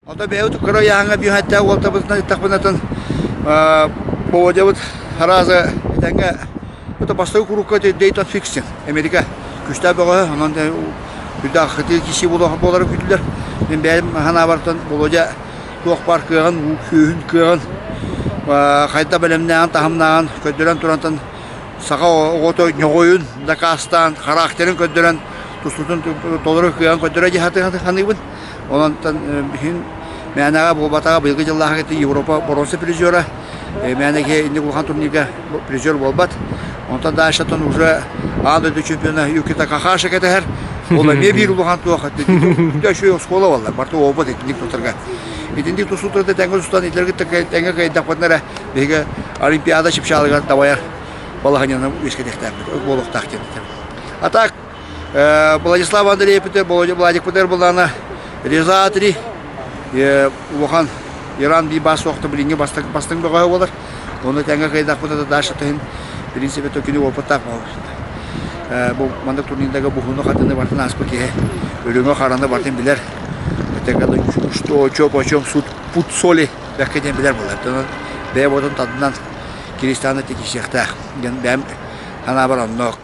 Ото бэйэбит кыра ыйааһыҥҥа бүһэттээх уолтабытынан ыттахпынатын Володябыт Хараза этэҥҥэ это бастакы курукка Дейтон Фиксин Америка күстээх бөҕөһө онон үрдээх хытыы киси буолара күүтүлэр. Мин бэйэм санаабартан Володя туох баар кыаҕын, күүһүн кыаҕын хайда бэлэмнээҕин, таһымнааҕын көрдөрөн турантан саха оҕото ньоҕойун дакаастаан, характерын көрдөрөн тустуутун толору кыаҕын көрдөрө дии саныыбын. Онон иһин мээнэҕэ буолбатаҕа быйылгы дьыллааҕы Европа боруонса призера мээнэ киһи инник улахан турнирга призер буолбат. Онтон дальшетон уже аан дойду чемпиона Юки Такахаши кэтэһэр. Ол эмиэ биир улахан туох үчүгэй оскуола буолла. Барыта опыт итинник тутарга. Итинник тустуутарга тэҥҥэ тустан итилэргэ тэҥҥэ кыайдахпытына эрэ биһиги Олимпиада чыпчаалыгар дабайар балаһанньаны үөскэтиэхтээхпит буолуохтаах диэн. А так Владислав Андреевпытыр, Владикпытыр былаана Резатри улахан Иран би бас суохта билиҥҥи бастыҥ бөҕөһө буолар. Оны тэҥҥэ кыайдахпыта Даша тыһын принципе то кини опыттаах буолар. Бу маннык турнирдага буһуну хатыны бартын ааспыт киһи өлүҥө хараны бартын билэр. Что, чё, почем суд пут соли бэккэ диэн билэр буолар. Онон бэйэ бодун тадынан Киристианы тикисиэхтээх диэн бэйэм санаабар оннук.